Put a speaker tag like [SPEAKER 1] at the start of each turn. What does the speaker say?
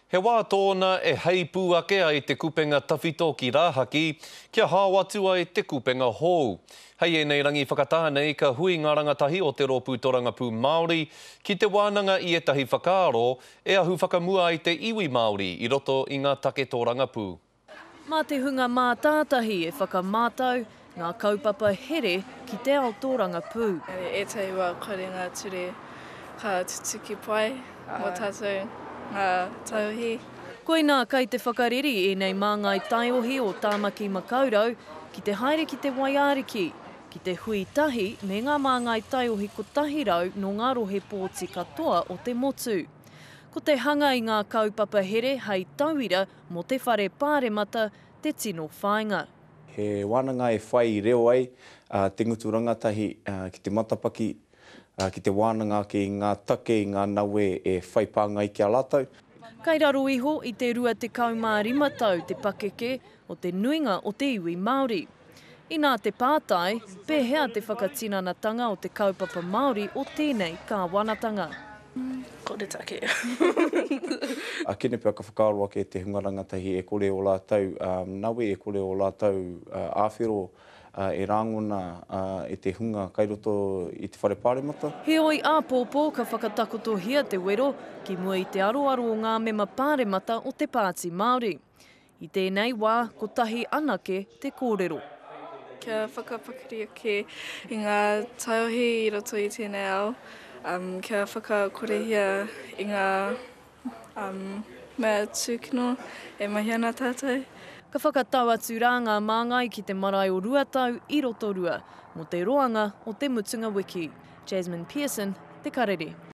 [SPEAKER 1] He wā tōna e heipū ake ai te kupenga tawhito ki rāhaki, kia hao atu ai te kupenga hou. Hei ēnei rangi whakatā nei ka hui ngā rangatahi o Te Rōpū Torangapū Māori ki te wānanga i ētahi whakaaro e ahu whakamua ai te iwi Māori i roto i ngā take tōrangapū.
[SPEAKER 2] Mā te hunga mātātahi e whakamātau ngā kaupapa here ki te ao tōrangapū.
[SPEAKER 3] I ētahi wā kore ngā ture ka tutuki pai mō tātou ngā taiohi.
[SPEAKER 2] Koinā kai te whakareri ēnei māngai taiohi o Tāmaki Makaurau ki te haere ki te Waiariki, ki te hui tahi me ngā māngai taiohi 100 nō ngā rohe pōti katoa o te motu. Ko te hanga i ngā kaupapa here hei tauira mō te whare pāremata te tino whāinga.
[SPEAKER 4] He wānanga e whai reo ai te ngutu rangatahi ki te matapaki, ki te wānanga ake i ngā take, i ngā nawe e whai pānga ai ki a rātou.
[SPEAKER 2] Kai raro iho i te 25 tau te pakeke o te nuinga o te iwi Māori. Inā te pātai, pēhea te whakatinanatanga o te kaupapa Māori o tēnei kāwanatanga?
[SPEAKER 3] Koretake.
[SPEAKER 4] Akene pea ka whakaaro ake te hunga rangatahi e kore ō rātou nawe, e kore ō rātou āwhero e rāngona e te hunga kai roto i te whare pāremata.
[SPEAKER 2] Heoi, āpōpō ka whakatakotohia te wero ki mua i te aroaro o ngā mema pāremata o te Pāti Māori. I tēnei wā, kotahi anake te kōrero.
[SPEAKER 3] Kia whakapakari ake i ngā taiohi i roto i tēnei ao, kia whakakorehia i ngā mea tūkino e mahi ana tātou.
[SPEAKER 2] Ka whakatau atu rā ngā māngai ki te marae o Ruatau i Rotorua mō te roanga o te mutunga wiki. Jasmine Pearson, Te Karere.